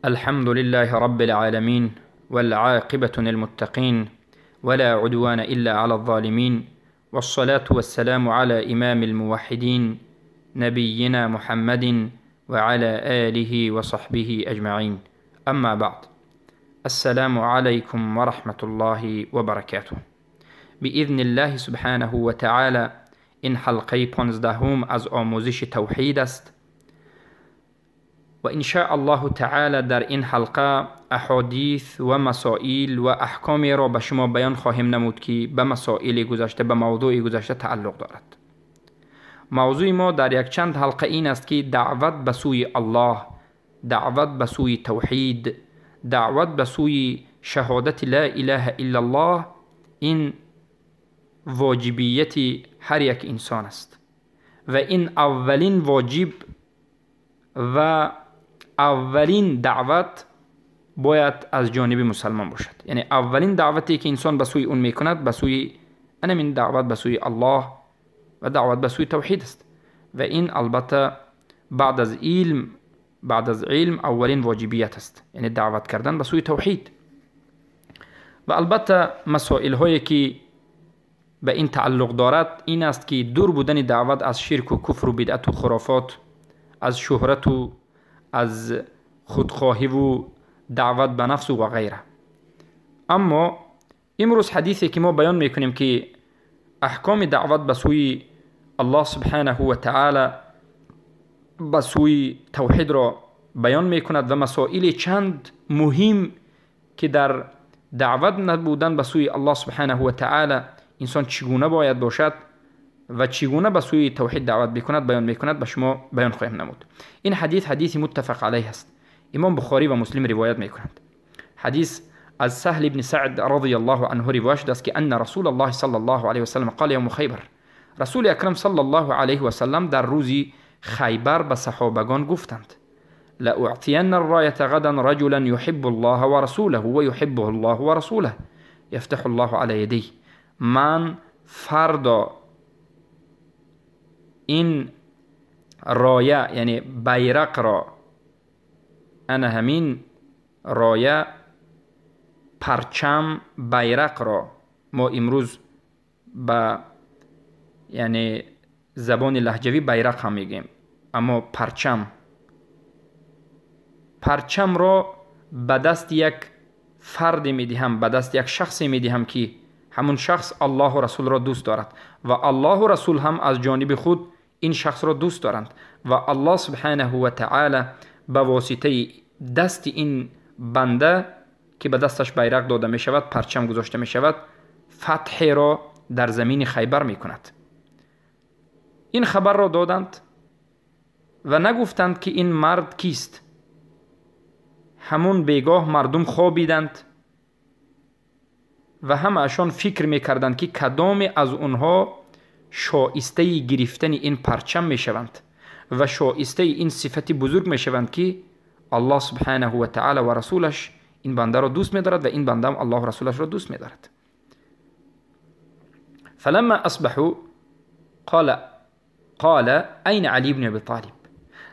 الحمد لله رب العالمين، والعاقبة للمتقين، ولا عدوان إلا على الظالمين، والصلاة والسلام على إمام الموحدين نبينا محمد وعلى آله وصحبه أجمعين. أما بعد، السلام عليكم ورحمة الله وبركاته. بإذن الله سبحانه وتعالى این حلقه 15 از آموزش توحید است و ان شاء الله تعالی در این حلقه احادیث و مسائل و احکامی را به شما بیان خواهیم نمود که به مسائل گذشته، به موضوع گذشته تعلق دارد. موضوع ما در یک چند حلقه این است که دعوت به سوی الله، دعوت به سوی توحید، دعوت به سوی شهادت لا اله الا الله، این واجبیت هر یک انسان است و این اولین واجب و اولین دعوت باید از جانب مسلمان باشد. یعنی اولین دعوتی که انسان به سوی اون میکند، به سوی این دعوت به سوی الله و دعوت به سوی توحید است و این البته بعد از علم اولین واجبیت است، یعنی دعوت کردن به سوی توحید. و البته مسائل هایی که به این تعلق دارد این است که دور بودن دعوت از شرک و کفر و بدعت و خرافات، از شهرت و از خودخواهی و دعوت به نفس و غیره. اما امروز حدیثی که ما بیان میکنیم که احکام دعوت به سوی الله سبحانه و تعالی، به سوی توحید را بیان میکند و مسائل چند مهم که در دعوت نبودن به سوی الله سبحانه و تعالی انسان چگونه باید باشد و چگونه به سوی توحید دعوت بکند بیان میکند، به شما بیان خواهیم نمود. این حدیث حدیث متفق علیه است، امام بخاری و مسلم روایت میکنند. حدیث از سهل بن سعد رضی الله عنه روایت شده است که ان رسول الله صلی الله علیه و سلم قال یوم خیبر، رسول اکرم صلی الله علیه و سلم در روزی خیبر به صحابگان گفتند: لأعطين الراية غدا رجلا يحب الله ورسوله ويحبه الله ورسوله يفتح الله على يديه. من فردا این رایه، یعنی بیرق را، انا همین رایه، پرچم، بیرق را ما امروز به یعنی زبان لهجوی بیرق هم میگیم، اما پرچم، پرچم را به دست یک فرد میدهم، به دست یک شخصی میدهم که همون شخص الله و رسول را دوست دارد و الله و رسول هم از جانب خود این شخص را دوست دارند و الله سبحانه و تعالی به واسطه دست این بنده که به دستش بیرق داده می شود، پرچم گذاشته می شود، فتح را در زمین خیبر می کند. این خبر را دادند و نگفتند که این مرد کیست. همون بیگاه مردم خوابیدند و همه‌شان فکر میکردند که کدام از اونها شایسته گرفتن این پرچم میشوند و شایسته این صفت بزرگ میشوند که الله سبحانه و تعالی و رسولش این بنده را دوست میدارد و این بنده هم الله و رسولش را دوست میدارد. فلما اصبحوا قال اين علي بن ابي طالب.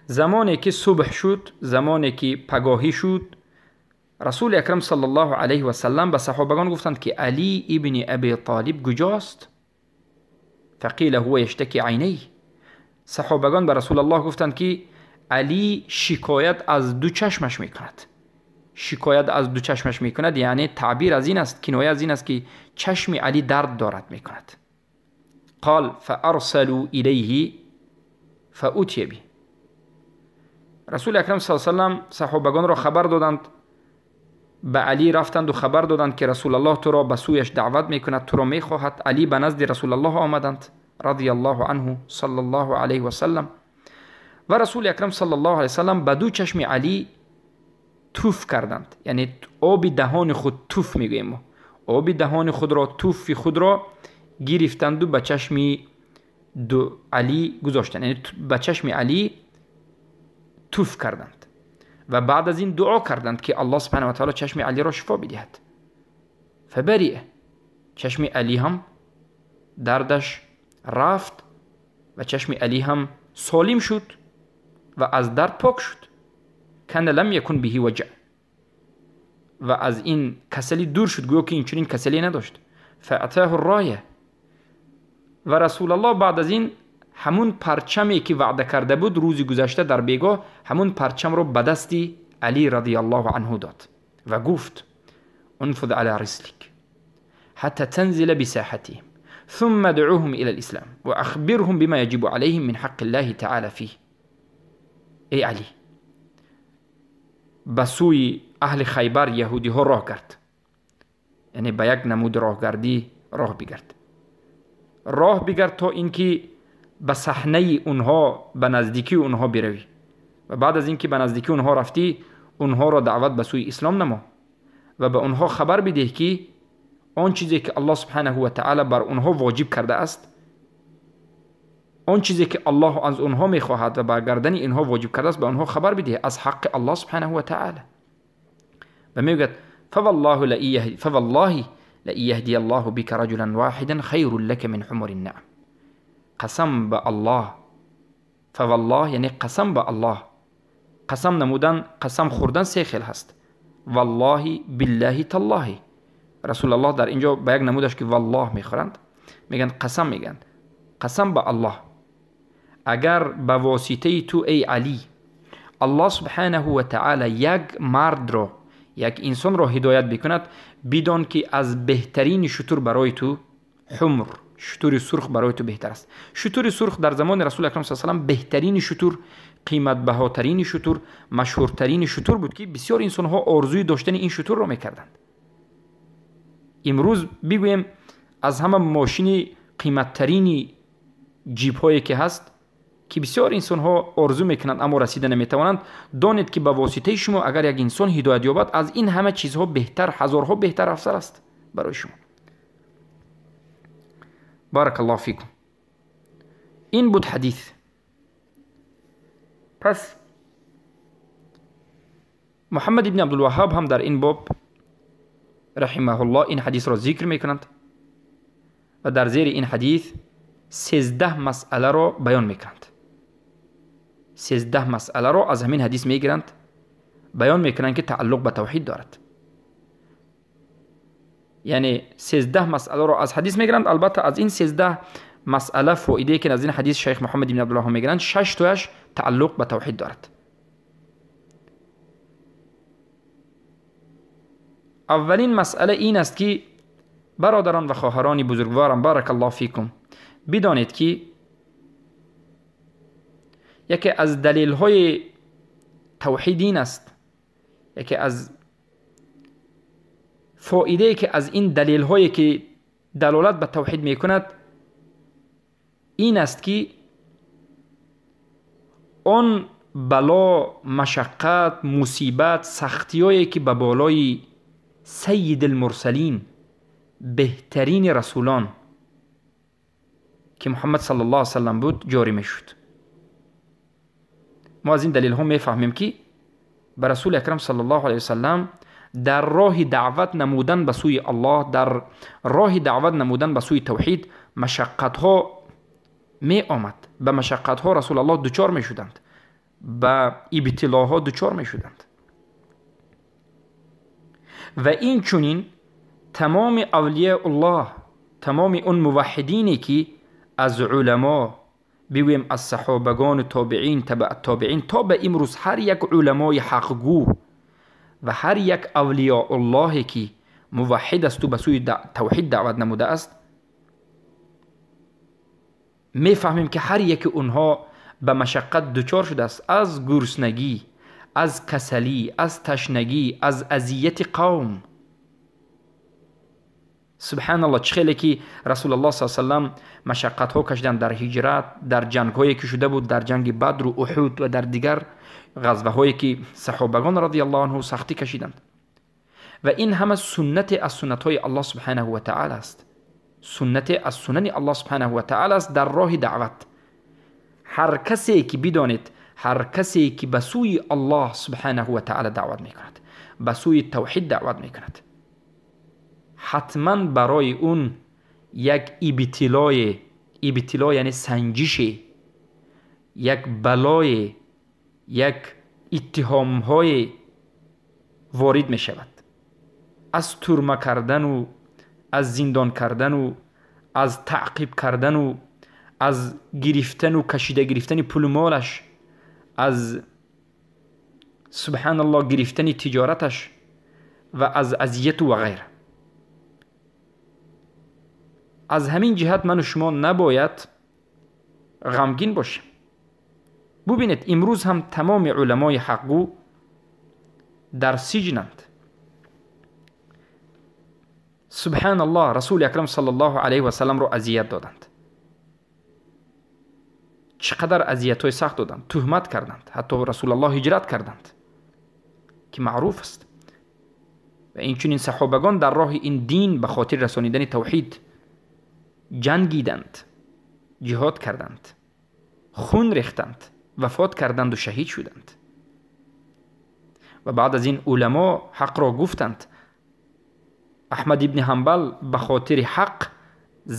زمانی که صبح شد، زمانی که پگاهی شد، رسول اکرم صلی الله علیه و سلم به صحابگان گفتند که علی ابن ابی طالب کجاست؟ فقیل هو یشتکی عینیه. صحابگان به رسول الله گفتند که علی شکایت از دو چشمش میکند. شکایت از دو چشمش میکند یعنی تعبیر از این است، کنایه از این است که چشم علی درد دارد میکند. قال فارسلوا الیه فأتی به. رسول اکرم صلی الله علیه و سلم صحابگان را خبر دادند، به علی رفتند و خبر دادند که رسول الله تو را به سویش دعوت میکند، تو را میخواهد. علی به نزد رسول الله آمدند رضی الله عنه صلی الله علیه و سلم و رسول اکرم صلی الله علیه و سلم به دو چشم علی توف کردند، یعنی آب دهان خود، توف میگوییم، آب دهان خود را، توف خود را گرفتند و به چشم دو علی گذاشتند، یعنی به چشم علی توف کردند و بعد از این دعا کردند که الله سبحانه و تعالی چشم علی را شفا بدهد. فبریئ، چشم علی هم دردش رفت و چشم علی هم سالم شد و از درد پاک شد. کان لم یکن به وجع. ва аз ин касалӣ дур шуд, гӯё ки инчунин касалӣ надошт. Фаатаҳу роя, ва Расулаллоҳ баъд аз ин ҳамун парчаме ки ваъда карда буд рӯзи гузашта дар бегоҳ, ҳамун парчамро ба дасти Алӣ радиаллоҳу анҳу дод ва гуфт: انفذ على رسلك حتى تنزل بساحتهم ثم ادعوهم إلى الإسلام وأخبرهم بما يجب عليهم من حق الله تعالى فيه. ای علی، به سوی اهل خیبر یهودی ها راه کرد، یعنی به یک نمود راهگردی راه بگرد، راه بگرد تا اینکه به صحنه اونها، به نزدیکی اونها بروی و بعد از اینکه به نزدیکی اونها رفتی، اونها را دعوت به سوی اسلام نما و به اونها خبر بده که آن چیزی که الله سبحانه و تعالی بر اونها واجب کرده است، آن چیزی که الله از اونها میخواهد و بر گردن اینها واجب کرده است، به اونها خبر بده از حق الله سبحانه و تعالی. و میگوید فوالله لئن یهدی الله بک رجلا واحدا خیر لک من حمر النعم. قسم به الله، فوالله یعنی قسم به الله، قسم نمودن، قسم خوردن سه خیل هست: والله، بالله، تالله. رسول الله در اینجا به یک نمودش که والله میخورند، میگن قسم، میگن قسم به الله، اگر به واسطه تو ای علی الله سبحانه و تعالی یک مرد را، یک انسان را هدایت بکند، بدان که از بهترین شتر برای تو حمر، شتر سرخ برای تو بهتر است. شتر سرخ در زمان رسول اکرم صلی الله علیه و سلم بهترین شتر، قیمت بهاترین شتر، مشهورترین شتر بود که بسیار انسان ها آرزوی داشتن این شتر را میکردند. امروز بگوییم از همه ماشین قیمتترین جیپ هایی که هست که بسیار انسان ها آرزو میکنند اما رسیده نمیتوانند، دانید که به واسطه شما اگر یک انسان هدایت یابد، از این همه چیزها بهتر، هزارها بهتر افضل است برای شما. بارک الله فیکم. این بود حدیث. پس محمد ابن عبدالوهاب هم در این باب رحمه الله این حدیث را ذکر میکنند و در زیر این حدیث 13 مسئله را بیان میکنند. 13 مسئله را از همین حدیث میگیرند، بیان میکنند که تعلق به توحید دارد. یعنی 13 مسئله را از حدیث میگیرند. البته از این 13 مسئله فایده که از این حدیث شیخ محمد بن عبدالوهاب میگیرند، 6 تایش تعلق به توحید دارد. اولین مسئله این است که برادران و خواهران بزرگوارم، بارک الله فیکم، بدانید که یکی از دلیل های توحید این است، یکی از فایده که از این دلیل هایی که دلالت به توحید میکند این است که آن بلا، مشقت، مصیبت، سختی هایی که به بالای سید المرسلین، بهترین رسولان که محمد صلی الله علیه وسلم بود، جاری میشد. ما از این دلیل ها میفهمیم که به رسول اکرم صلی الله علیه وسلم در راه دعوت نمودن به سوی الله، در راه دعوت نمودن به سوی توحید، مشقت ها می آمد. به مشقت ها رسول الله دچار می شدند، به ابتلاها دچار می شدند. و این چنین تمام اولیاء الله، تمام اون موحدینی که از علما، بگوییم از صحابگان، تابعین، تبع تابعین تا به امروز، هر یک علمای حقگو و هر یک اولیاء الله که موحد است و به سوی توحید دعوت نموده است، میفهمیم که هر یک اونها به مشقت دچار شده است، از گرسنگی، از کسلی، از تشنگی، از اذیت قوم. سبحان الله، چه خیلی که رسول الله صلی الله علیه و سلم مشقت ها کشیدن در هجرت، در جنگ هایی که شده بود، در جنگ بدر و احد و در دیگر غزوه هایی که صحابگان رضی الله عنه سختی کشیدند. و این همه سنت از سنت های الله سبحانه و تعالی است، سنت از سنن الله سبحانه و تعالی است در راه دعوت. هر کسی که بدانید، هر کسی که به سوی الله سبحانه و تعالی دعوت میکند، به سوی توحید دعوت میکند، حتما برای اون یک ابتلای، ابتلا یعنی سنجش، یک بلای، یک اتهام های وارد می شود. Аз турма кардану, аз зиндон кардану, аз таъқиб кардану, аз гирифтану кашида гирифтани пулу молаш, аз субҳаналлоҳ гирифтани тиҷораташ ва аз азияту ва ғайра. Аз ҳамин ҷиҳат ману шумо набояд ғамгин бошем. Бубинед, имрӯз ҳам тамоми уламои ҳақгӯ дар сиҷнанд. Субҳаналлоҳ, Расули акрам саллаллоҳу алайҳи васалламро азият доданд. Чӣ қадар азиятҳои сахт доданд, туҳмат карданд, ҳатто Расулаллоҳ ҳиҷрат карданд, ки маъруф аст. Ва инчунин саҳобагон дар роҳи ин дин ба хотири расонидани тавҳид ҷангиданд, ҷиҳод карданд, хун рехтанд, вафот карданду шаҳид шуданд. Ва баъд аз ин уламо ҳақро гуфтанд. Аҳмад ибни Ҳанбал ба хотири ҳақ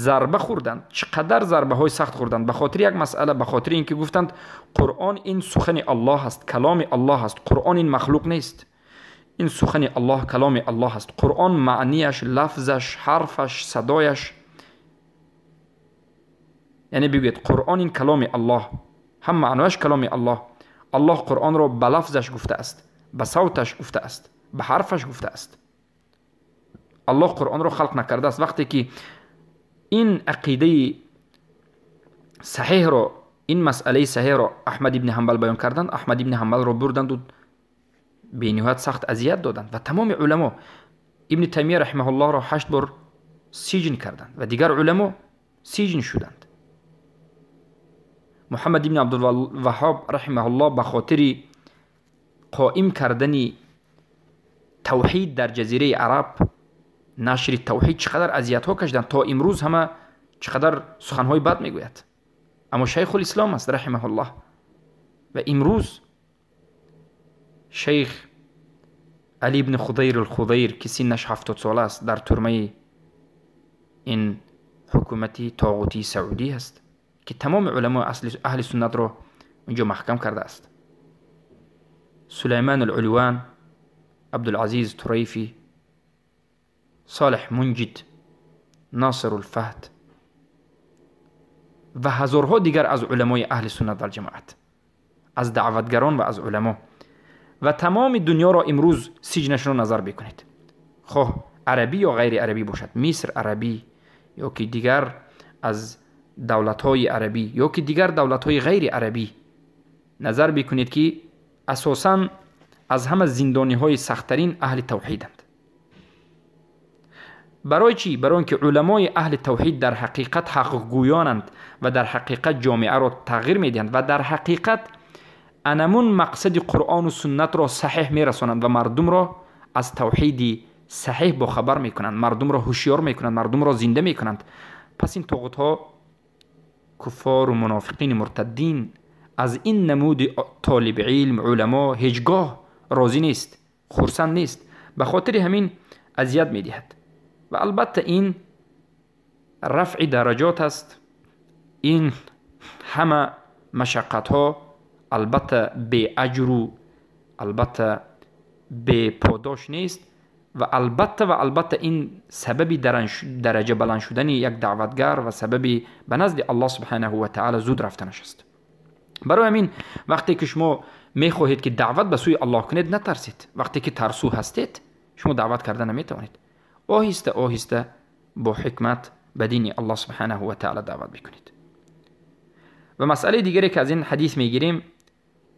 зарба хӯрданд. Чӣ қадар зарбаҳои сахт хӯрданд ба хотири як масъала, ба хотири ин ки гуфтанд Қуръон ин сухани Аллоҳ аст, каломи Аллоҳ аст, Қуръон ин махлуқ нест, ин сухани Аллоҳ, каломи Аллоҳ аст. Қуръон маънияш, лафзаш, ҳарфаш, садояш, яъне бигӯед Қуръон ин каломи Аллоҳ, ҳам маънояш каломи Аллоҳ. Аллоҳ Қуръонро ба лафзаш гуфтааст, ба савташ гуфтааст, ба ҳарфаш гуфтааст. Аллоҳ Қуръонро халқ накардааст. Вақте ки ин ақидаи саҳеҳро, ин масъалаи саҳеҳро Аҳмад ибни Ҳанбал баён карданд, Аҳмад ибни Ҳанбалро бурданду бениҳоят сахт азият доданд. Ва тамоми уламо Ибни Таймия раҳимаҳуллоҳро 8 бор сиҷн карданд ва дигар уламо сиҷн шуданд. Муҳаммад ибни Абдулваҳҳоб раҳимаҳуллоҳ ба хотири қоим кардани тавҳид дар ҷазираи Араб, нашри тавҳид, чӣ қадар азиятҳо кашиданд, то имрӯз ҳама чӣ қадар суханҳои бад мегӯяд. Аммо Шайхулислом аст раҳимаҳуллоҳ. Ва имрӯз шейх Али ибни Худайр алхудайр, ки синнаш 70 сола аст, дар турмаи ин ҳукумати тоғутии Саудӣ аст, ки тамоми уламои аҳли суннатро унҷо маҳкам кардааст. Сулайман алулван, Абдулазиз Турайфӣ, Солеҳ Мунҷид, Носир улфаҳд ва ҳазорҳо дигар аз уламои аҳли суннат валҷамоат, аз даъватгарон ва аз уламо. Ва тамоми дунёро имрӯз сиҷнашро назар бикунед, хоҳ арабӣ ё ғайри арабӣ бошад, Миср арабӣ ё ки дигар аз давлатҳои арабӣ ё ки дигар давлатҳои ғайри арабӣ, назар бикунед, ки асосан аз ҳама зиндониҳои сахттарин аҳли тавҳиданд. Барои чӣ? Барои он ки уламои аҳли тавҳид дар ҳақиқат ҳақгӯёнанд ва дар ҳақиқат ҷомеаро тағйир медиҳанд ва дар ҳақиқат анамун мақсади Қуръону суннатро саҳеҳ мерасонанд ва мардумро аз тавҳиди саҳеҳ бохабар мекунанд, мардумро ҳушёр мекунанд, мардумро зинда мекунанд. Пас ин тоғутҳо, куффору мунофиқини муртаддин аз ин намуди толиби илм, уламо ҳеҷ гоҳ розӣ нест, хурсанд нест. Ба хотири ҳамин азият медиҳад. Ва албатта ин рафъи дараҷот аст, ин ҳама машаққатҳо албатта беаҷру албатта беподош нест ва албатта ин сабаби дараҷа баланд шудани як даъватгар ва сабаби ба назди Аллоҳ субҳанаҳу ва таъала зуд рафтанаш аст. Барои ҳамин вақте ки шумо мехоҳед ки даъват ба сӯи Аллоҳ кунед, натарсед. Вақте ки тарсу ҳастед, шумо даъват карда наметавонед. Оҳиста оҳиста бо ҳикмат ба дини Аллоҳ субҳанаҳу ва таъала даъват бикунед. Ва масъалаи дигаре ки аз ин ҳадис мегирем,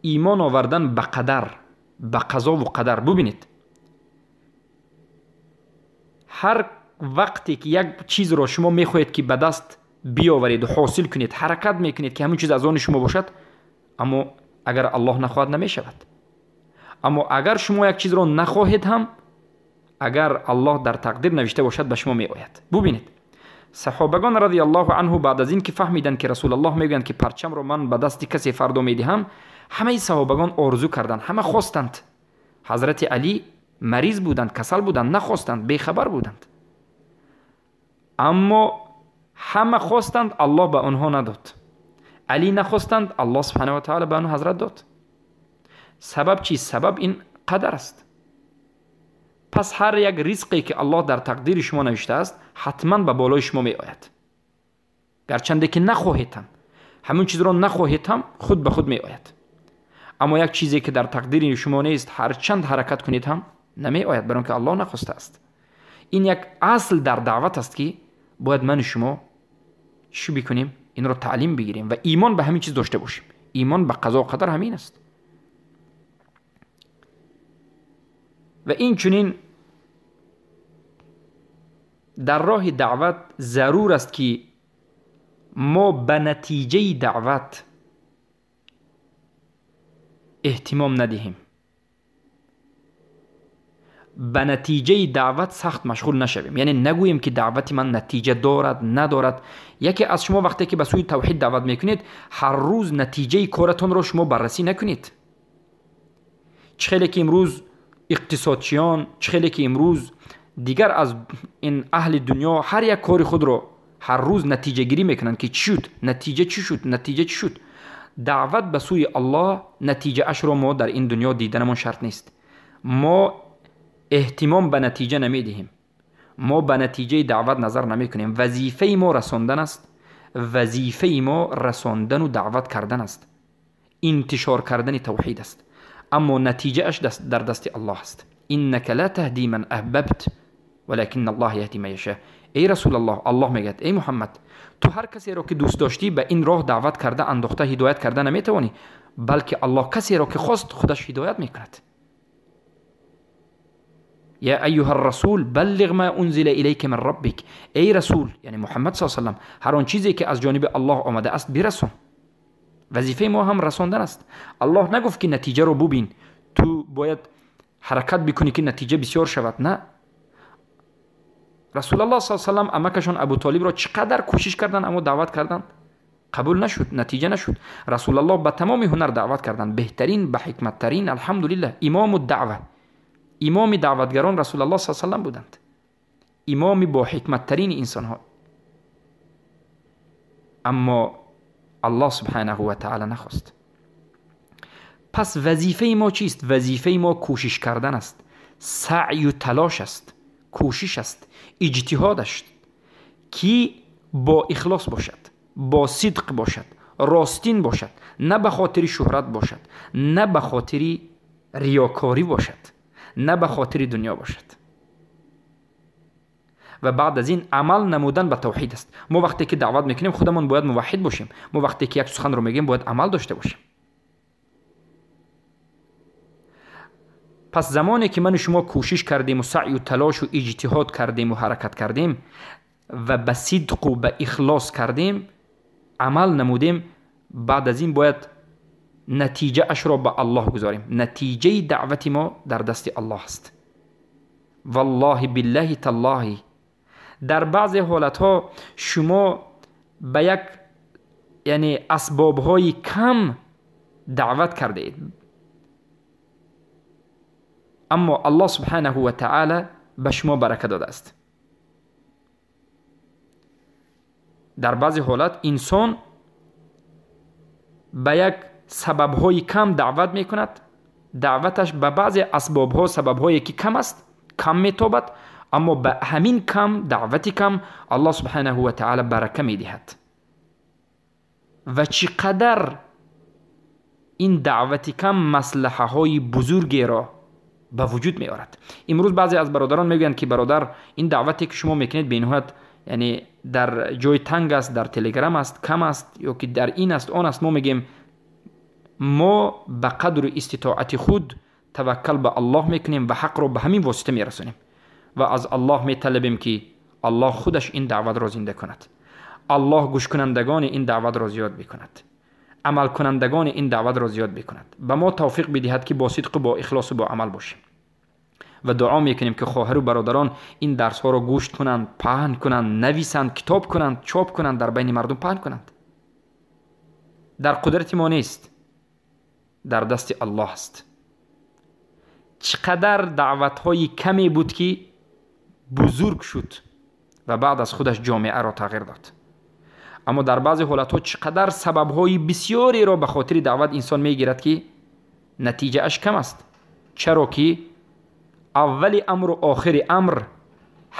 имон овардан ба қадар, ба қазову қадар. Бубинед, ҳар вақте ки як чизро шумо мехоҳед ки ба даст биёвареду ҳосил кунед, ҳаракат мекунед ки ҳамон чиз аз они шумо бошад, аммо агар Аллоҳ нахоҳад намешавад. Аммо агар шумо як чизро нахоҳед ҳам, агар Аллоҳ дар тақдир навишта бошад, ба шумо меояд. Бубинед, саҳобагон радиаллоҳу анҳу баъд аз ин ки фаҳмиданд ки Расулаллоҳ мегӯянд ки парчамро ман ба дасти касе фардо медиҳам, ҳамаи саҳобагон орзу карданд, ҳама хостанд. Ҳазрати Алӣ мариз буданд, касал буданд, нахостанд, бехабар буданд. Аммо ҳама хостанд, Аллоҳ ба онҳо надод. Алӣ нахостанд, Аллоҳ субҳанаҳу ва таъала ба он ҳазрат дод. Сабаб чист? Сабаб ин қадар аст. Пас ҳар як ризқе ки Аллоҳ дар тақдири шумо навиштааст, ҳатман ба болои шумо меояд. Гарчанде ки нахоҳед ҳам, ҳамон чизро нахоҳед ҳам, худ ба худ меояд. Аммо як чизе ки дар тақдири шумо нест, ҳарчанд ҳаракат кунед ҳам намеояд, барои он ки Аллоҳ нахостааст. Ин як асл дар даъват аст ки бояд ману шумо чӣ бикунем? Инро таълим бигирем ва имон ба ҳамин чиз дошта бошем. Имон ба қазо қадар ҳамин аст. Ва инчунин дар роҳи даъват зарур аст ки мо ба натиҷаи даъват эҳтимом надиҳем. Ба натиҷаи даъват сахт машғул нашавем. Яъне нагӯем ки даъвати ман натиҷа дорад, надорад. Яке аз шумо вақте ки ба сӯи тавҳид даъват мекунед, ҳар рӯз натиҷаи коратонро шумо баррасӣ накунед. Чӣ хеле ки имрӯз иқтисодчиён, чӣ хеле ки имрӯз дигар аз ин аҳли дунё ҳар як кори худро ҳар рӯз натиҷагирӣ мекунанд ки чӣ шуд, натиҷа чӣ шуд, натиҷа чӣ шуд. Даъват ба сӯи Аллоҳ натиҷаашро мо дар ин дунё диданамон шарт нест. Мо эҳтимом ба натиҷа намедиҳем. Мо ба натиҷаи даъват назар намекунем. Вазифаи мо расондан аст. Вазифаи мо расондану даъват кардан аст. Интишор кардани тавҳид аст. Аммо натиҷааш дар дасти Аллоҳ аст. Иннака ла таҳди ман аҳбабт валакинна Аллоҳ яҳди ман яша. Эй Расулаллоҳ, Аллоҳ мегӯяд: эй Муҳаммад, ту ҳар касеро ки дӯст доштӣ ба ин роҳ даъват карда, андохта, ҳидоят карда наметавонӣ, балки Аллоҳ касеро ки хост худаш ҳидоят мекунад. Я айюҳа расул баллиғ ма унзила илайка мин раббик. Эй расул, яъне Муҳаммад саллаллоҳу алайҳи васаллам, ҳар он чизе ки аз ҷониби Аллоҳ омада аст бирасон. Вазифаи мо ҳам расондан аст. Аллоҳ нагуфт ки натиҷаро бубин, ту бояд ҳаракат бикунӣ ки натиҷа бисёр шавад. На, Расулаллоҳ саллаллоҳу алайҳи васаллам амакашон Абу Толибро чӣ қадар кӯшиш карданд, аммо даъват карданд, қабул нашуд, натиҷа нашуд. Расулаллоҳ ба тамоми ҳунар даъват карданд, беҳтарин, ба ҳикматтарин, алҳамдулиллаҳ, имому даъва, имоми даъватгарон Расулаллоҳ саллаллоҳу алайҳи васаллам буданд, имоми бо ҳикматтарини инсонҳо. Аммо Аллоҳ субҳанаҳу ва таъала нахост. Пас вазифаи мо чист? Вазифаи мо кӯшиш кардан аст, саъю талош аст, кӯшиш аст, иҷтиҳод аст ки бо ихлос бошад, бо сидқ бошад, ростин бошад, на ба хотири шӯҳрат бошад, на ба хотири риёкорӣ бошад, на ба хотири дунё бошад. Ва баъд аз ин амал намудан ба тавҳид аст. Мо вақте ки даъват мекунем, худамон бояд муваҳҳид бошем. Мо вақте ки як суханро мегӯем, бояд амал дошта бошем. Пас замоне ки ману шумо кӯшиш кардему, саъю талошу иҷтиҳод кардему, ҳаракат кардем ва ба сидқу ба ихлос кардем, амал намудем, баъд аз ин бояд натиҷаашро ба Аллоҳ гузорем. Натиҷаи даъвати мо дар дасти Аллоҳ аст. Валлоҳи биллаҳи таллоҳи, дар баъзе ҳолатҳо шумо ба як, яъне асбобҳои кам даъват кардаед, аммо Аллоҳ субҳанаҳу ва таъала ба шумо барака додааст. Дар баъзе ҳолат инсон ба як сабабҳои кам даъват мекунад, даъваташ ба баъзе асбобҳо, сабабҳое ки кам аст, кам метобад, аммо ба ҳамин кам, даъвати кам, Аллоҳ субҳанаҳу ва таъала барака медиҳад. Ва чӣ қадар ин даъвати кам маслиҳаҳои бузургеро ба вуҷуд меорад. Имрӯз баъзе аз бародарон мегӯянд ки бародар, ин даъвате ки шумо мекунед бениҳоят, яъне дар ҷои танг аст, дар телеграм аст, кам аст, ё ки дар ин аст, он аст. Мо мегӯем мо ба қадру иститоати худ таваккал ба Аллоҳ мекунем ва ҳақро ба ҳамин восита мерасонем ва аз Аллоҳ металабем ки Аллоҳ худаш ин даъватро зинда кунад, Аллоҳ гӯшкунандагони ин даъватро зиёд бикунад, амалкунандагони ин даъватро зиёд бикунад, ба мо тавфиқ бидиҳад ки бо сидқу бо ихлосу бо амал бошем. Ва дуо мекунем ки хоҳару бародарон ин дарсҳоро гӯш кунанд, паҳн кунанд, нависанд, китоб кунанд, чоп кунанд, дар байни мардум паҳн кунанд. Дар қудрати мо нест, дар дасти Аллоҳ аст. Чӣ қадар даъватҳои каме буд ки бузург шуд ва баъд аз худаш ҷомеаро тағйир дод. Аммо дар баъзе ҳолатҳо чӣ қадар сабабҳои бисёреро ба хотири даъват инсон мегирад ки натиҷааш кам аст, чаро ки Аввали амр ва охири амр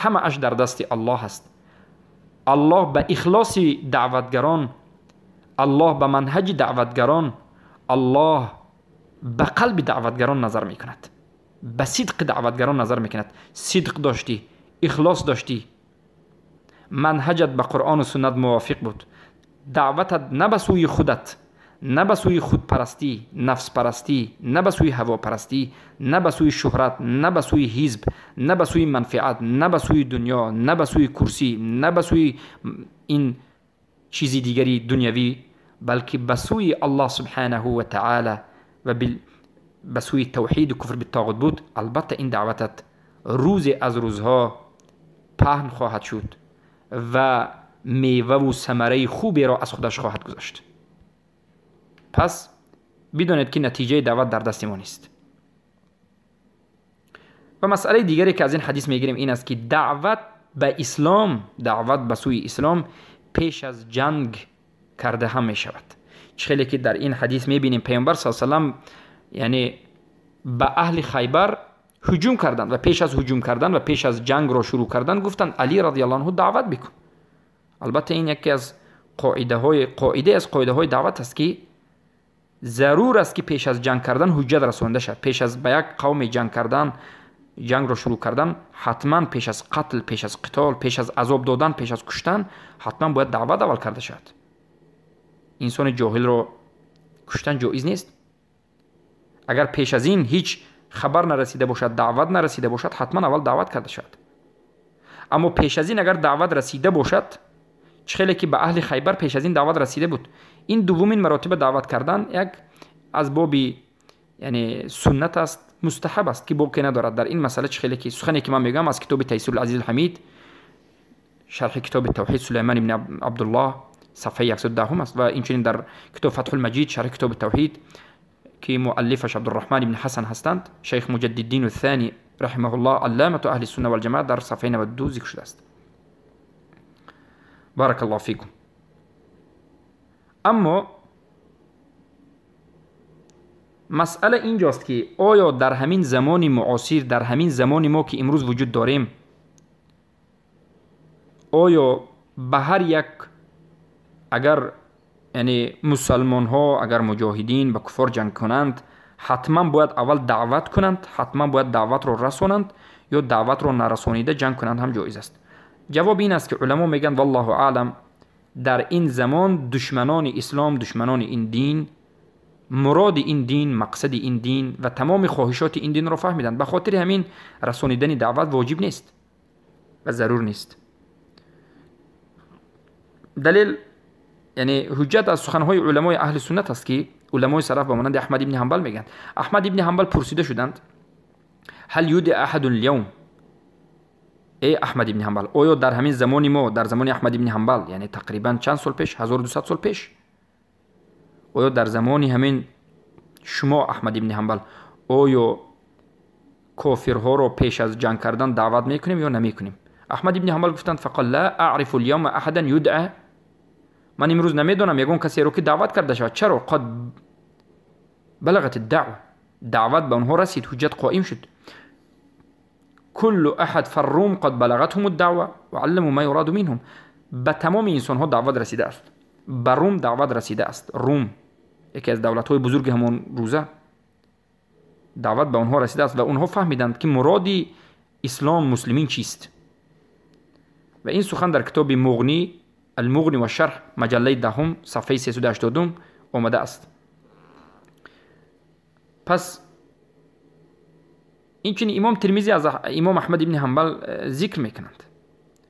ҳамааш дар дасти Аллоҳ аст. Аллоҳ ба ихлоси даъватгарон, Аллоҳ ба манҳаҷи даъватгарон, Аллоҳ ба қалби даъватгарон назар мекунад, ба сидқи даъватгарон назар мекунад. Сидқ доштӣ, ихлос доштӣ, манҳаҷат ба Қуръону суннат мувофиқ буд, даъватат на ба сӯи худат, на ба сӯи худпарастӣ, нафспарастӣ, на ба сӯи ҳавопарастӣ, на ба сӯи шуҳрат, на ба сӯи ҳизб, на ба сӯи манфиат, на ба сӯи дунё, на ба сӯи курсӣ, на ба сӯи ин чизи дигари дунявӣ, балки ба сӯи Аллоҳ субҳанаҳу ва таъала ва ба сӯи тавҳиду куфр биттоғут буд, албатта ин даъватат рӯзе аз рӯзҳо паҳн хоҳад шуд ва меваву самараи хуберо аз худаш хоҳад гузошт. Пас бидонед, ки натиҷаи даъват дар дасти мо нест. Ва масъалаи дигаре, ки аз ин ҳадис мегирем, ин аст, ки даъват ба ислом, даъват ба сӯи ислом пеш аз ҷанг карда ҳам мешавад. Чӣ хеле ки дар ин ҳадис мебинем, Паёмбар саллаллоҳу алайҳи васаллам яъне ба аҳли Хайбар ҳуҷум карданд ва пеш аз ҳуҷум кардан ва пеш аз ҷангро шурӯъ кардан гуфтанд: Алӣ радиаллоҳу анҳу, даъват бикун. Албатта ин яке аз қоидаи аз қоидаҳои даъват аст, ки зарур аст, ки пеш аз ҷанг кардан ҳуҷҷат расонда шавад. Пеш аз ба як қавме ҷанг кардан, ҷангро шурӯъ кардан, ҳатман пеш аз қатл, пеш аз қитол, пеш аз азоб додан, пеш аз куштан ҳатман бояд даъват аввал карда шавад. Инсони ҷоҳилро куштан ҷоиз нест. Агар пеш аз ин ҳеҷ хабар нарасида бошад, даъват нарасида бошад, ҳатман аввал даъват карда шавад. Аммо пеш аз ин агар даъват расида бошад, чӣ хеле ки ба аҳли Хайбар пеш аз ин даъват расида буд, ин дуввумин маротиба даъват кардан як аз боби яъне суннат аст, мустаҳаб аст, ки боке надорад. Дар ин масъала чӣ хеле ки сухане ки ман мегӯям аз китоби Тайсирул Азиз Ҳамид, шарҳи китоби Тавҳид Сулайман ибни Абдуллоҳ, сафҳаи 110 аст, ва инчунин дар китоб Фатҳул Маҷид, шарҳи китоби Тавҳид, ки муаллифаш Абдурраҳман ибни Ҳасан ҳастанд, шайх Муҷаддиддин Thani раҳимаҳуллоҳ, алламату аҳли сунна вал ҷамоа, дар сафҳаи 92 зикр шудааст. Баракаллоҳу фикум. Аммо масъала инҷост, ки оё дар ҳамин замони муосир, дар ҳамин замони мо, ки имрӯз вуҷуд дорем, оё ба ҳар як агар яъне мусалмонҳо, агар муҷоҳидин ба куффор ҷанг кунанд, ҳатман бояд аввал даъват кунанд, ҳатман бояд даъватро расонанд, ё даъватро нарасонида ҷанг кунанд ҳам ҷоиз аст? Ҷавоб ин аст, ки уламо мегӯянд, валлоҳу аълам, дар ин замон душманони ислом, душманони ин дин, муроди ин дин, мақсади ин дин ва тамоми хоҳишоти ин динро фаҳмиданд. Ба хотири ҳамин расонидани даъват воҷиб нест ва зарур нест. Далел, яъне ҳуҷҷат аз суханҳои уламои аҳли суннат аст, ки уламои салаф ба монанди Аҳмад ибни Ҳанбал мегӯянд. Аҳмад ибни Ҳанбал пурсида шуданд: ҳал юдъа аҳадун лявм, эй Аҳмад ибни Ҳанбал, оё дар ҳамин замони мо, дар замони Аҳмад ибни Ҳанбал, яъне тақрибан чанд сол пеш, 1200 сол пеш, оё дар замони ҳамин шумо, Аҳмад ибни Ҳанбал, оё кофирҳоро пеш аз ҷанг кардан даъват мекунем ё намекунем? Аҳмад ибни Ҳанбал гуфтанд: фақал ла аърифу лявма аҳадан юдъа, ман имрӯз намедонам ягон касеро, ки даъват карда шавад. Чаро? Қад балағат даъва, даъват ба онҳо расид, ҳуҷҷат қоим шуд. Куллу аҳад фаррум қад балағатҳум даъва ва алламу ма юраду минҳум, ба тамоми инсонҳо даъват расидааст, ба Рум даъват расидааст. Рум яке аз давлатҳои бузурги ҳамон рӯза, даъват ба онҳо расидааст ва онҳо фаҳмиданд, ки муроди ислом, муслимин чист. Ва ин сухан дар китоби Муғнӣ, Алмуғни ва шарҳ, маҷаллаи 10, сафҳаи 380 омадааст. Пас инчунин имом Тирмизӣ аз имом Аҳмад ибни Ҳанбал зикр мекунанд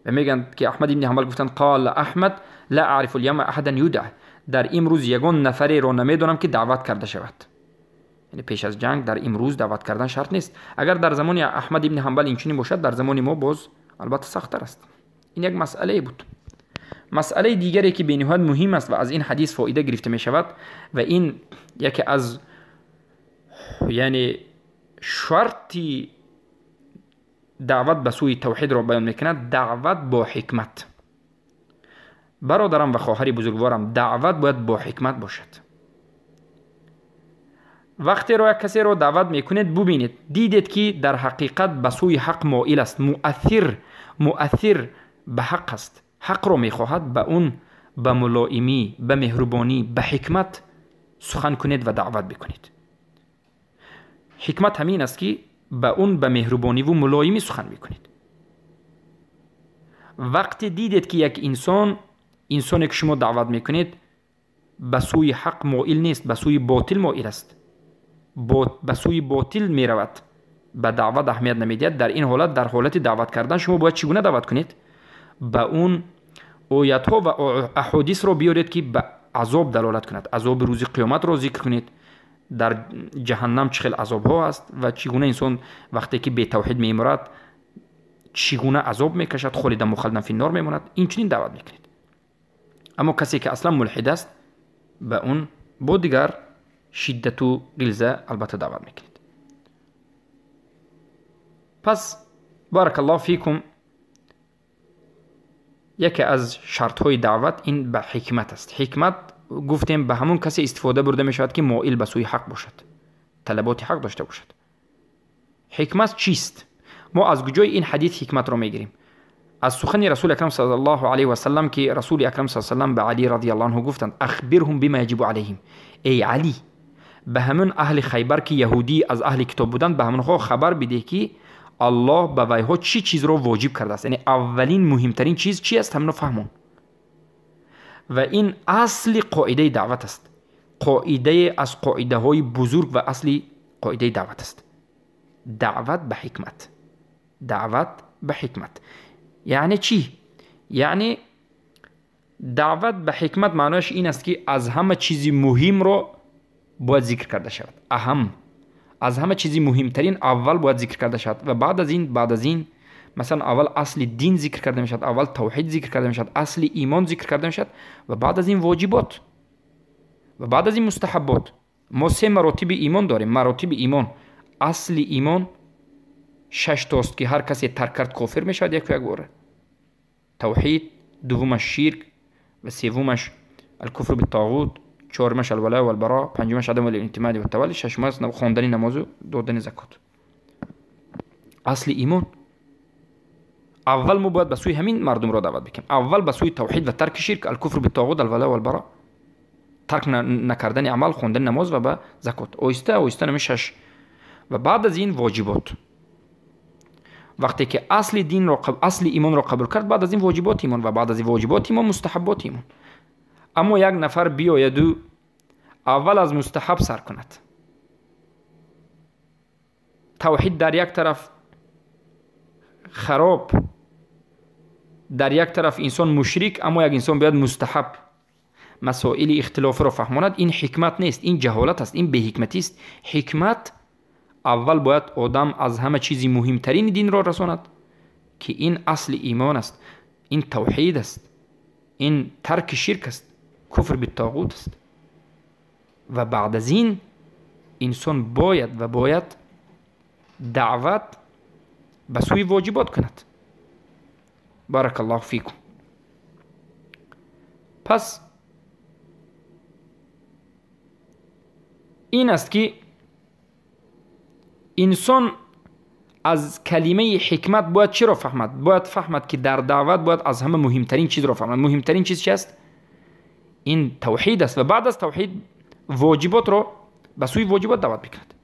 ва мегӯянд, ки Аҳмад ибни Ҳанбал гуфтанд: қала Аҳмад ла аърифу лявма аҳадан юдъа, дар имрӯз ягон нафареро намедонам, ки даъват карда шавад. Яъне пеш аз ҷанг дар имрӯз даъват кардан шарт нест. Агар дар замони Аҳмад ибни Ҳанбал инчунин бошад, дар замони мо боз албатта сахттар аст. Ин як масъалае буд. Масъалаи дигаре, ки бениҳоят муҳим аст ва аз ин ҳадис фоида гирифта мешавад, ва ин яке аз яъне шарти даъват ба сӯи тавҳидро баён мекунад: даъват бо ҳикмат. Бародарам ва хоҳари бузургворам, даъват бояд бо ҳикмат бошад. Вақтеро як касеро даъват мекунед, бубинед, дидед, ки дар ҳақиқат ба сӯи ҳақ моил аст, муассир ба ҳақ аст, ҳақро мехоҳад, ба он ба мулоимӣ, ба меҳрубонӣ, ба ҳикмат сухан кунед ва даъват бикунед. Ҳикмат ҳамин аст, ки ба он ба меҳрубониву мулоимӣ сухан бикунед. Вақте дидед, ки як инсон, инсоне ки шумо даъват мекунед, ба сӯи ҳақ моил нест, ба сӯи ботил моил аст, ба сӯи ботил меравад, ба даъват аҳамият намедиҳад, дар ин ҳолат, дар ҳолати даъват кардан шумо бояд чӣ гуна даъват кунед? Ба он оятҳо ва аҳодисро биёред, ки ба азоб далолат кунад. Азоби рӯзи қиёматро зикр кунед, дар ҷаҳаннам чӣ хел азобҳо аст ва чӣ гуна инсон вақте ки бетавҳид мемурад, чӣ гуна азоб мекашад, холидан мухалладан финнор мемонад. Инчунин даъват мекунед. Аммо касе ки аслан мулҳид аст, ба он бо дигар шиддату ғилза албатта даъват мекунед. Пас баракаллоҳу фикум, яке аз шартҳои даъват ин ба ҳикмат аст. Ҳикмат гуфтем ба ҳамон касе истифода бурда мешавад, ки моил ба сӯи ҳақ бошад, талаботи ҳақ дошта бошад. Ҳикмат чист? Мо аз куҷои ин ҳадис ҳикматро мегирем? Аз сухани расули акрам саллаллоҳу алайҳи васаллам, ки расули акрам саллаллоҳу алайҳи васаллам ба Алӣ радиаллоҳу анҳу гуфтанд: ахбирҳум бима яҷибу алайҳим. Эй Алӣ, ба ҳамон аҳли Хайбар, ки яҳудӣ аз аҳли китоб буданд, ба ҳамонҳо хабар бидеҳ, ки аллоҳ ба вайҳо чӣ чизро воҷиб кардааст. Яъне аввалин муҳимтарин чиз чи аст, ҳамино фаҳмон. Ва ин асли қоидаи даъват аст, қоидае аз қоидаҳои бузург ва асли қоидаи даъват аст. Даъват ба ҳикмат, даъват ба ҳикмат яъне чӣ? Яъне даъват ба ҳикмат маънояш ин аст, ки аз ҳама чизи муҳимро бояд зикр карда шавад. Аҳам, аз ҳама чизи муҳимтарин аввал бояд зикр карда шавад ва баъд аз ин масалан аввал асли дин зикр карда мешавад, аввал тавҳид зикр карда мешавад, асли имон зикр карда мешавад ва баъд аз ин воҷибот ва баъд аз ин мустаҳаббот. Мо се маротиби имон дорем. Маротиби имон, асли имон шаш тост, ки ҳар касе тарк кард, кофир мешавад яку як бора: тавҳид, дуввумаш ширк ва севумаш алкуфру биттоғут, чорумаш алвала валбаро, панҷумаш адам алинтимади ваттавалли, шашумаш хондани намозу додани закот. Асли имон аввал мо бояд ба сӯи ҳамин мардумро даъват бикунем. Аввал ба сӯи тавҳид ва тарки ширк, алкуфру биттоғут, алвала валбаро, тарк накардани амал, хондани намоз ва ба закот, оҳиста оҳиста нами шаш, ва баъд аз ин воҷибот. Вақте ки асли динро, асли имонро қабул кард, баъд аз ин воҷиботи имон ва баъд аз ин воҷиботи имон мустаҳабботи имон. Аммо як нафар биёяду аввал аз мустаҳаб сар кунад, тавҳид дар як тараф хароб, дар як тараф инсон мушрик, аммо як инсон бояд мустаҳаб, масоили ихтилофиро фаҳмонад, ин ҳикмат нест, ин ҷаҳолат аст, ин беҳикматист. Ҳикмат аввал бояд одам аз ҳама чизи муҳимтарини динро расонад, ки ин асли имон аст, ин тавҳид аст, ин тарки ширк аст, куфр биттоғут аст, ва баъд аз ин инсон бояд ва бояд даъват ба сӯи воҷибот кунад. Баракаллоҳу фикум. Пас ин аст, ки инсон аз калимаи ҳикмат бояд чиро фаҳмад? Бояд фаҳмад, ки дар даъват бояд аз ҳама муҳимтарин чизро фаҳмад. Муҳимтарин чиз чи аст? Ин тавҳид аст ва баъд аз тавҳид воҷиботро, ба сӯи воҷибот даъват мекунад,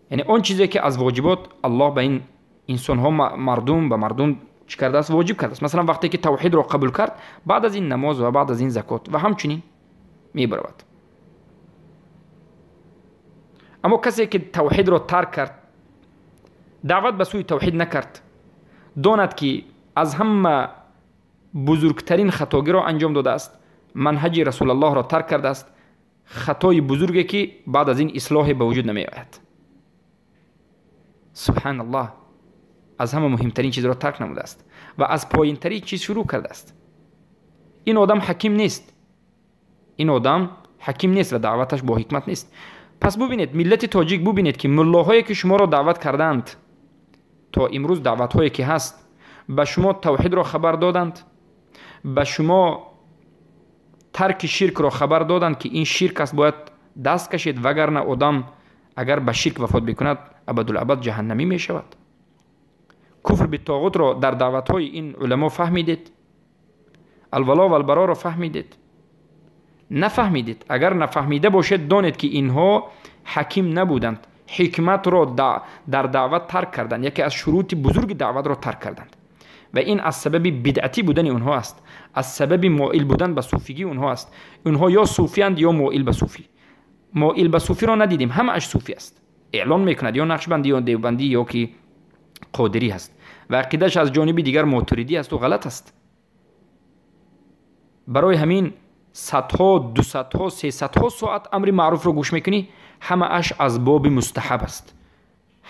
яъне он чизе ки аз воҷибот аллоҳ ба ин инсонҳо, мардум, ба мардум чӣ кардааст? Воҷиб кардааст. Масалан, вақте ки тавҳидро қабул кард, баъд аз ин намоз ва баъд аз ин закот ва ҳамчунин мебаравад. Аммо касе ки тавҳидро тарк кард, даъват ба сӯи тавҳид накард, донад, ки аз ҳама бузургтарин хатогиро анҷом додааст, манҳаҷи расулаллоҳро тарк кардааст, хатои бузурге, ки баъд аз ин ислоҳе ба вуҷуд намеояд. Субҳаналлоҳ, аз ҳама муҳимтарин чизро тарк намудааст ва аз поинтарин чиз шурӯъ кардааст. Ин одам ҳаким нест, ин одам ҳаким нест ва даъваташ бо ҳикмат нест. Пас бубинед, миллати тоҷик, бубинед, ки муллоҳое, ки шуморо даъват кардаанд, то имрӯз даъватҳое ки ҳаст, ба шумо тавҳидро хабар доданд, ба шумо тарки ширкро хабар доданд, ки ин ширк аст, бояд даст кашед, вагарна одам Агар ба ширк вафот бикунад, абадулабад ҷаҳаннамӣ мешавад. Куфр битоғутро дар даъватҳои ин уламо фаҳмидед? Алвало валбароро фаҳмидед? Нафаҳмидед. Агар нафаҳмида бошед, донед, ки инҳо ҳаким набуданд. Ҳикматро дар даъват тарк карданд. Яке аз шурути бузурги даъватро тарк карданд. Ва ин аз сабаби бидъатӣ будани онҳо аст, аз сабаби моил будан ба суфигии онҳо аст. Онҳо ё суфиянд, ё моил ба суфӣ. Моил ба суфиро надидем, ҳамааш суфӣ аст. Эълон мекунад ё нақшбандӣ, ё девбандӣ, ё ки қодирӣ ҳаст ва ақидааш аз ҷониби дигар мотуридӣ асту ғалат аст. Барои ҳамин садҳо, дусадҳо, сесадҳо соат амри маъруфро гӯш мекунӣ, ҳамааш аз боби мустаҳаб аст,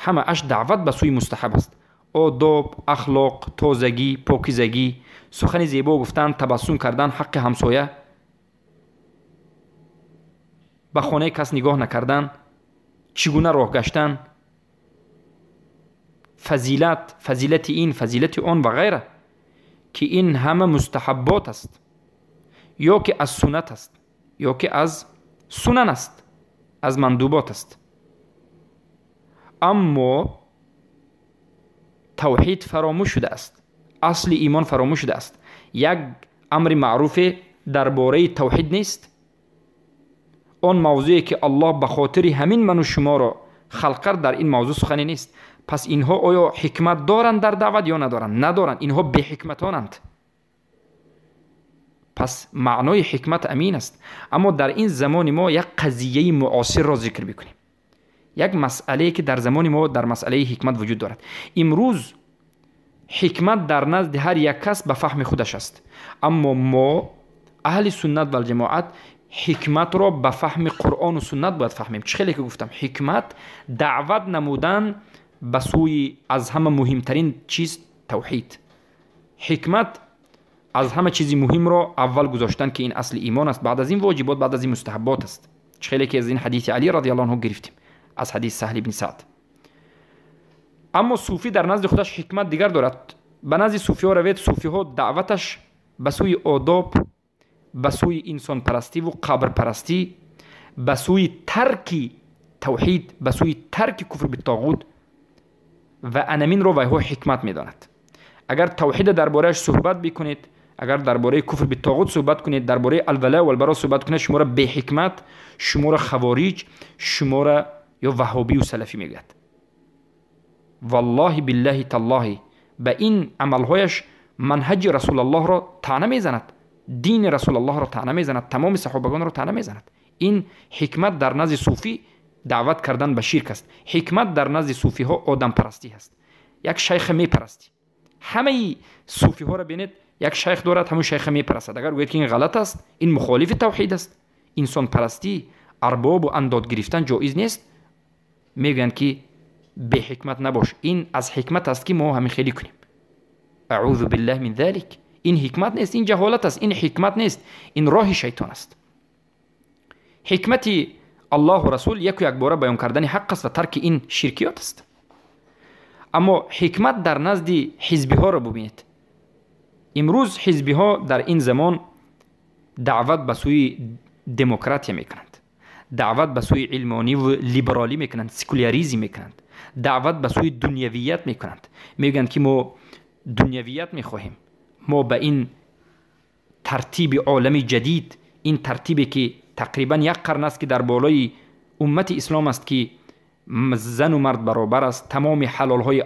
ҳамааш даъват ба сӯи мустаҳаб аст. Одоб, ахлоқ, тозагӣ, покизагӣ, сухани зебо гуфтан, табассум кардан, ҳаққи ҳамсоя, ба хонаи кас нигоҳ накардан, чӣ гуна роҳ гаштан, фазилат, фазилати ин, фазилати он ва ғайра, ки ин ҳама мустаҳаббот аст, ё ки аз суннат аст, ё ки аз сунан аст, аз мандубот аст. Аммо тавҳид фаромӯш шудааст, асли имон фаромӯш шудааст. Як амри маъруфе дар бораи тавҳид нест. Он мавзӯе ки Аллоҳ ба хотири ҳамин ману шуморо халқ кард, дар ин мавзӯъ сухане нест. Пас инҳо оё ҳикмат доранд дар даъват ё надоранд? Надоранд. Инҳо беҳикматонанд. Пас маънои ҳикмат амин аст. Аммо дар ин замони мо як қазияи муосирро зикр бикунем, як масъалае ки дар замони мо дар масъалаи ҳикмат вуҷуд дорад. Имрӯз ҳикмат дар назди ҳар як кас ба фаҳми худаш аст, аммо мо аҳли суннат валҷамоат ҳикматро ба фаҳми қуръону суннат бояд фаҳмем. Чӣ хеле ки гуфтам, ҳикмат даъват намудан ба сӯи аз ҳама муҳимтарин чиз тавҳид. Ҳикмат аз ҳама чизи муҳимро аввал гузоштан, ки ин асли имон аст, баъд аз ин воҷибот, баъд аз ин мустаҳаббот аст. Чӣ хеле ки аз ин ҳадиси Али радиаллоҳу анҳу гирифтем, аз ҳадиси Саҳл ибни Саъд. Аммо суфӣ дар назди худаш ҳикмат дигар дорад. Ба назди суфиҳо равед, суфиҳо даъваташ ба сӯи одоб, ба сӯи инсонпарастиву қабрпарастӣ, ба сӯи тарки тавҳид, ба сӯи тарки куфр битоғут ва анаминро вайҳо ҳикмат медонад. Агар тавҳида дар борааш суҳбат бикунед, агар дар бораи куфр битоғут суҳбат кунед, дар бораи алвала валбаро суҳбат кунед, шуморо беҳикмат, шуморо хавориҷ, шуморо ё ваҳобию салафӣ мегӯяд. Валлоҳи биллаҳи таллоҳи, ба ин амалҳояш манҳаҷи расулаллоҳро таъна мезанад, дини расулаллоҳро таъна мезанад, тамоми саҳобагонро таъна мезанад. Ин ҳикмат дар назди суфӣ даъват кардан ба ширк аст. Ҳикмат дар назди суфиҳо одампарастӣ аст. Як шайха мепарастӣ. Ҳамаи суфиҳоро бинед, як шайх дорад, ҳамун шайха мепарастад. Агар гӯяд, ки ин ғалат аст, ин мухолифи тавҳид аст, инсонпарастӣ, арбобу андод гирифтан ҷоиз нест, мегӯянд, ки беҳикмат набош. Ин аз ҳикмат аст, ки мо ҳамин хеле кунем. Аъузу биллаҳ мин залик. Ин ҳикмат нест, ин ҷаҳолат аст, ин ҳикмат нест, ин роҳи шайтон аст. Ҳикмати Аллоҳу расул яку якбора баён кардани ҳақ аст ва тарки ин ширкиёт аст. Аммо ҳикмат дар назди ҳизбиҳоро бубинед. Имрӯз ҳизбиҳо дар ин замон даъват ба сӯи демократия мекунанд, даъват ба сӯи илмониву либералӣ мекунанд, секуляризм мекунанд, даъват ба сӯи дунявият мекунанд. Мегӯянд, ки мо дунявият мехоҳем, мо ба ин тартиби олами ҷадид, ин тартибе ки тақрибан як қарн аст, ки дар болои уммати ислом аст, ки зану мард баробар аст, тамоми ҳалолҳои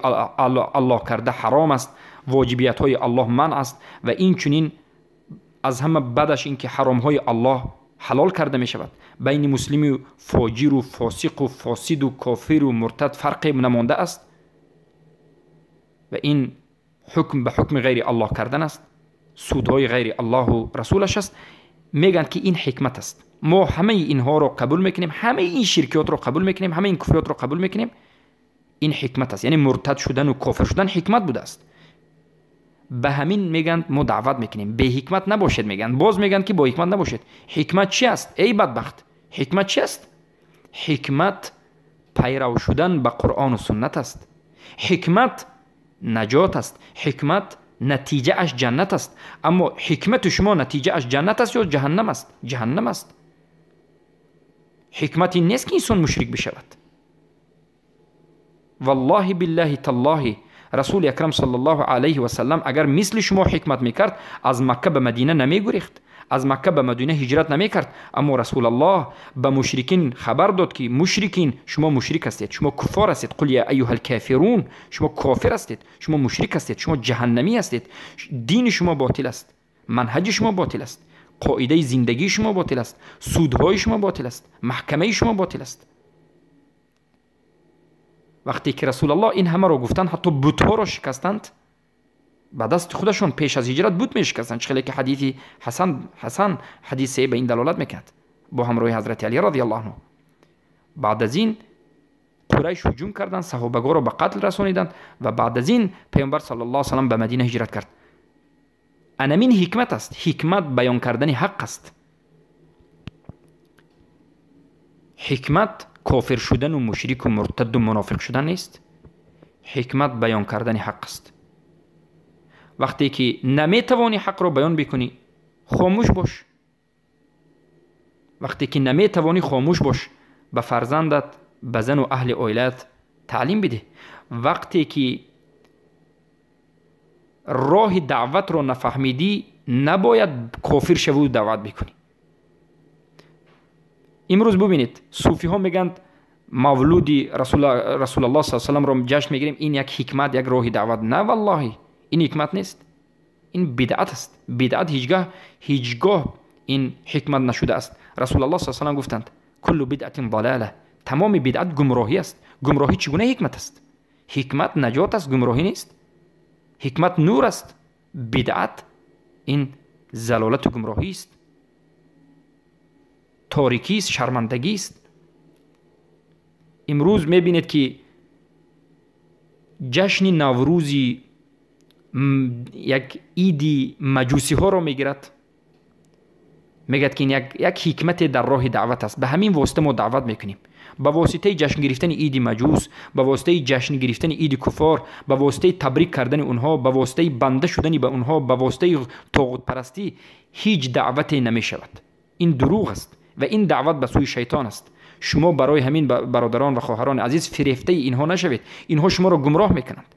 Аллоҳ карда ҳаром аст, воҷибиятҳои Аллоҳ манъ аст ва инчунин аз ҳама бадаш ин ки ҳаромҳои Аллоҳ ҳалол карда мешавад. Байни муслиму фоҷиру фосиқу фосиду кофиру муртад фарқе намонда аст ва ин ҳукм ба ҳукми ғайри Аллоҳ кардан аст, судҳои ғайри Аллоҳу расулаш аст. Мегӯянд, ки ин ҳикмат аст. Мо ҳамаи инҳоро қабул мекунем, ҳамаи ин ширкиётро қабул мекунем, ҳамаи ин куфриётро қабул мекунем. Ин ҳикмат аст. Яъне муртад шудану кофир шудан ҳикмат будааст. Ба ҳамин мегӯянд мо даъват мекунем. Беҳикмат набошед мегӯянд. Боз мегӯянд, ки бо ҳикмат набошед. Ҳикмат чи аст? Эй бадбахт, ҳикмат чи аст? Ҳикмат пайрав шудан ба қуръону суннат аст. Ҳикмат наҷот аст. Ҳикмат натиҷааш ҷаннат аст. Аммо ҳикмати шумо натиҷааш ҷаннат аст ё ҷаҳаннам аст? Ҷаҳаннам аст. Ҳикмат ин нест, ки инсон мушрик бишавад. Валлоҳи биллаҳи таллоҳи, Расули Акрам саллаллоҳу алайҳи васаллам агар мисли шумо ҳикмат мекард, аз Макка ба Мадина намегурехт, аз Макка ба Мадина ҳиҷрат намекард. Аммо Расулаллоҳ ба мушрикин хабар дод, ки мушрикин, шумо мушрик ҳастед, шумо куффор ҳастед. Қул я айюҳал кофирун, шумо кофир ҳастед, шумо мушрик ҳастед, шумо ҷаҳаннамӣ ҳастед, дини шумо ботил аст, манҳаҷи шумо ботил аст, қоидаи зиндагии шумо ботил аст, судҳои шумо ботил аст, маҳкамаи шумо ботил аст. Вақте ки Расулаллоҳ ин ҳамаро гуфтанд, ҳатто бутҳоро шикастанд, ба дасти худашон пеш аз ҳиҷрат бут мешикастанд. Чӣ хеле ки ҳадиси Ҳасан ҳадисе ба ин далолат мекунад бо ҳамроҳи ҳазрати Алӣ радиаллоҳу анҳу. Баъд аз ин Қурайш ҳуҷум карданд, саҳобагоро ба қатл расониданд ва баъд аз ин Паёмбар саллаллоҳу алайҳи васаллам ба Мадина ҳиҷрат кард. Анамин ҳикмат аст. Ҳикмат баён кардани ҳақ аст. Ҳикмат кофир шудану мушрику муртадду мунофиқ шудан нест. Ҳикмат баён кардани ҳақ аст. Вақте ки наметавонӣ ҳақро баён бикунӣ, хомӯш бош. Вақте ки наметавонӣ, хомӯш бош. Ба фарзандат, ба зану аҳли оилаат таълим бидеҳ. Вақте ки роҳи даъватро нафаҳмидӣ, набояд кофир шаву даъват бикунӣ. Имрӯз бубинед, суфиҳо мегӯянд мавлуди Расулаллоҳ саллаллоҳу алайҳи васалламро ҷашн мегирем, ин як ҳикмат, як роҳи даъват. На, валлоҳи, ин ҳикмат нест, ин бидъат аст. Бидъат ҳеҷгоҳ ин ҳикмат нашудааст. Расулаллоҳ саллаллоҳу алайҳи васаллам гуфтанд: куллу бидъатин далала, тамоми бидъат гумроҳӣ аст. Гумроҳӣ чӣ гуна ҳикмат аст? Ҳикмат наҷот аст, гумроҳӣ нест. Ҳикмат нур аст, бидъат ин залолату гумроҳӣ аст, торикист, шармандагист. Имрӯз мебинед, ки ҷашни Наврӯзи як иди маҷусиҳоро мегирад, мегӯяд, ки ин як ҳикмате дар роҳи даъват аст. Ба ҳамин восита мо даъват мекунем. Ба воситаи ҷашн гирифтани иди маҷус, ба воситаи ҷашн гирифтани иди куффор, ба воситаи табрик кардани онҳо, ба воситаи банда шудани ба онҳо, ба воситаи тоғутпарастӣ ҳеҷ даъвате намешавад. Ин дурӯғ аст ва ин даъват ба сӯи шайтон аст. Шумо барои ҳамин, бародарон ва хоҳарони азиз, фирефтаи инҳо нашавед. Инҳо шуморо гумроҳ мекунанд.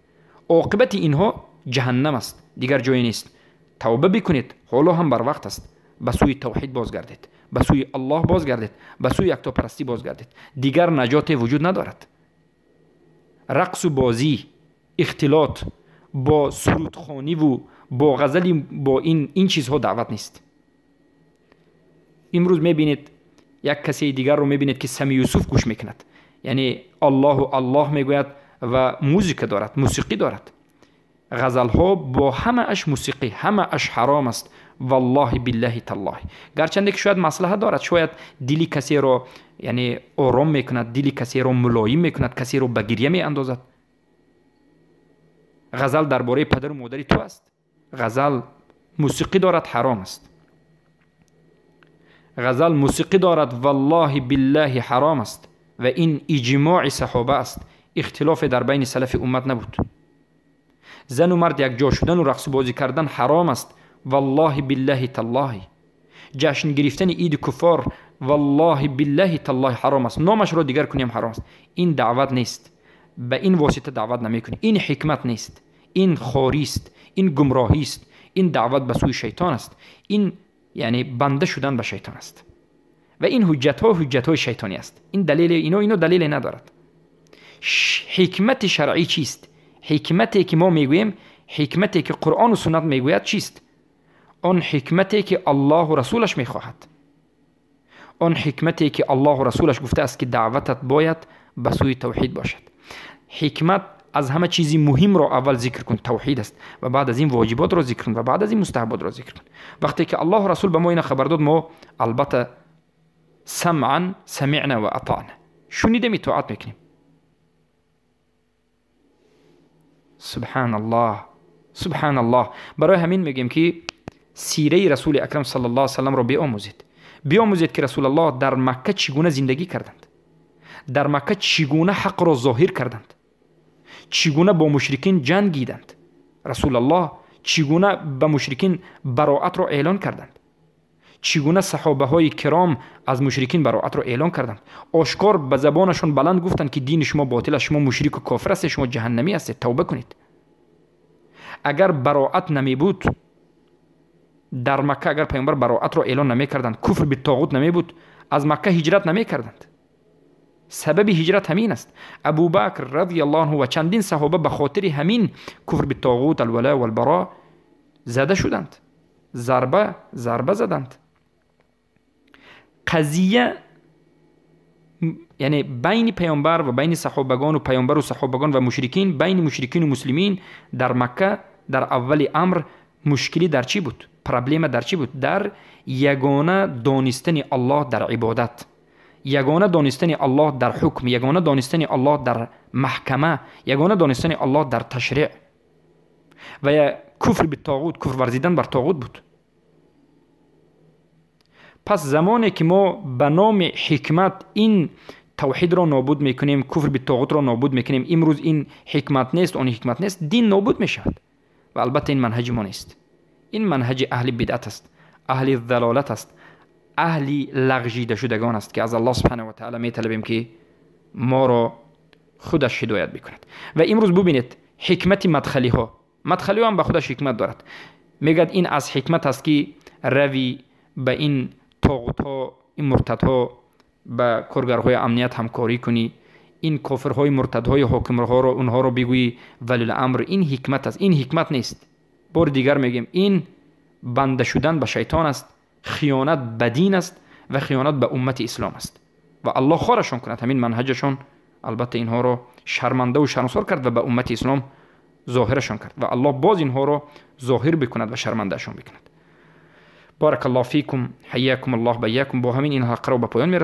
Оқибати инҳо ҷаҳаннам аст, дигар ҷое нест. Тавба бикунед, ҳоло ҳам барвақт аст. Ба сӯи тавҳид бозгардед, ба сӯи Аллоҳ бозгардед, ба сӯи яктопарастӣ бозгардед. Дигар наҷоте вуҷуд надорад. Рақсу бозӣ, ихтилот бо сурудхониву бо ғазали бо ин чизҳо даъват нест. Имрӯз мебинед як касе дигарро мебинед, ки Сами Юсуф гӯш мекунад, яъне Аллоҳу Аллоҳ мегӯяд ва музика дорад, мусиқӣ дорад. Ғазалҳо бо ҳамааш мусиқӣ, ҳамааш ҳаром аст. Валлоҳи биллаҳи таллоҳи. Гарчанде ки шояд маслаҳат дорад, шояд дили касеро яъне ором мекунад, дили касеро мулоим мекунад, касеро ба гирья меандозад. Ғазал дар бораи падару модари ту аст. Ғазал мусиқӣ дорад, ҳаром аст. Ғазал мусиқӣ дорад, валлоҳи биллаҳи ҳаром аст. Ва ин иҷмои саҳоба аст. Ихтилофе дар байни салафи уммат набуд. Зану мард якҷо шудану рақсу бозӣ кардан ҳаром аст. Валлоҳи биллаҳи таллоҳи. Ҷашн гирифтани иди куффор валлоҳи биллаҳи таллоҳи ҳаром аст. Номашро дигар кунем ҳаром аст. Ин даъват нест. Ба ин восита даъват намекунӣ. Ин ҳикмат нест, ин хорист, ин гумроҳист, ин даъват ба сӯи шайтон аст, ин яъне банда шудан ба шайтон аст. Ва ин ҳуҷҷатҳо ҳуҷҷатҳои шайтонӣ аст. Ин далеле ино далеле надорад. Ҳикмати шаръӣ чист? Ҳикмате ки мо мегӯем, ҳикмате ки Қуръону суннат мегӯяд чист? Он ҳикмате ки Аллоҳу расулаш мехоҳад, он ҳикмате ки Аллоҳу расулаш гуфтааст, ки даъватат бояд ба сӯи тавҳид бошад. Ҳикмат аз ҳама чизи муҳимро аввал зикр кун, тавҳид аст, ва баъд аз ин воҷиботро зикр кун, ва баъд аз ин мустаҳаботро зикр кун. Вақте ки Аллоҳу расул ба мо ина хабар дод, мо албатта самъан самиъна ва атаъна, шунидем, итоат мекунем. Субҳаналлоҳ, субҳаналлоҳ. Барои ҳамин мегӯем, ки сираи Расули Акрам саллаллоҳу алайҳи васалламро биомӯзед. Биомӯзед, ки Расулаллоҳ дар Макка чӣ гуна зиндагӣ карданд, дар Макка чӣ гуна ҳақро зоҳир карданд, чӣ гуна бо мушрикин ҷангиданд. Расулаллоҳ чӣ гуна ба мушрикин бароатро эълон карданд, Чӣ гуна саҳобаҳои киром аз мушрикин бароатро эълон карданд. Ошкор ба забонашон баланд гуфтанд, ки дини шумо ботил аст, шумо мушрику кофир ҳастед, шумо ҷаҳаннамӣ ҳастед, тавба кунед. Агар бароат намебуд дар Макка, агар паёмбар бароатро эълон намекарданд, куфр битоғут намебуд, аз Макка ҳиҷрат намекарданд. Сабаби ҳиҷрат ҳамин аст. Абубакр радиаллоҳу анҳу ва чандин саҳоба ба хотири ҳамин куфр битоғут, алвала валбаро зада шуданд, зарба заданд. Қазия, яъне байни паёмбар ва байни саҳобагону паёмбару саҳобагон ва мушрикин, байни мушрикину муслимин дар Макка дар аввали амр мушкилӣ дар чӣ буд? Проблема дар чӣ буд? Дар ягона донистани Аллоҳ дар ибодат, ягона донистани Аллоҳ дар ҳукм, ягона донистани Аллоҳ дар маҳкама, ягона донистани Аллоҳ дар ташриъ ва куфр битоғут, куфр варзидан бар тоғут буд. Пас замоне ки мо ба номи ҳикмат ин тавҳидро нобуд мекунем, куфр битоғутро нобуд мекунем, имрӯз ин ҳикмат нест, он ҳикмат нест, дин нобуд мешавад. Ва албатта ин манҳаҷи мо нест. Ин манҳаҷи аҳли бидъат аст, аҳли залолат аст, аҳли лағжидашудагон аст, ки аз Аллоҳ субҳанаҳу ва таъала металабем, ки моро худаш ҳидоят бикунад. Ва имрӯз бубинед ҳикмати мадхалиҳо. Мадхалиҳо ҳам ба худаш ҳикмат дорад. Мегӯяд, ин аз ҳикмат аст, ки рави ба ин тоғутҳо, ин муртадҳо, ба коргарҳои амният ҳамкорӣ кунӣ, ин кофирҳои муртадҳои ҳокимҳоро, онҳоро бигӯӣ валиламр. Ин ҳикмат аст. Ин ҳикмат нест. Бори дигар мегӯем, ин банда шудан ба шайтон аст, хиёнат ба дин аст ва хиёнат ба уммати ислом аст. Ва Аллоҳ хорашон кунад ҳамин манҳаҷашон, албатта инҳоро шармандаву шармсор кард ва ба уммати ислом зоҳирашон кард ва Аллоҳ боз инҳоро зоҳир бикунад ва шармандаашон бикунад. Барак Аллоҳ фикум, ҳайякум Аллоҳ байякум. Бо ҳамин ин ҳалқаро ба поён мерасонем.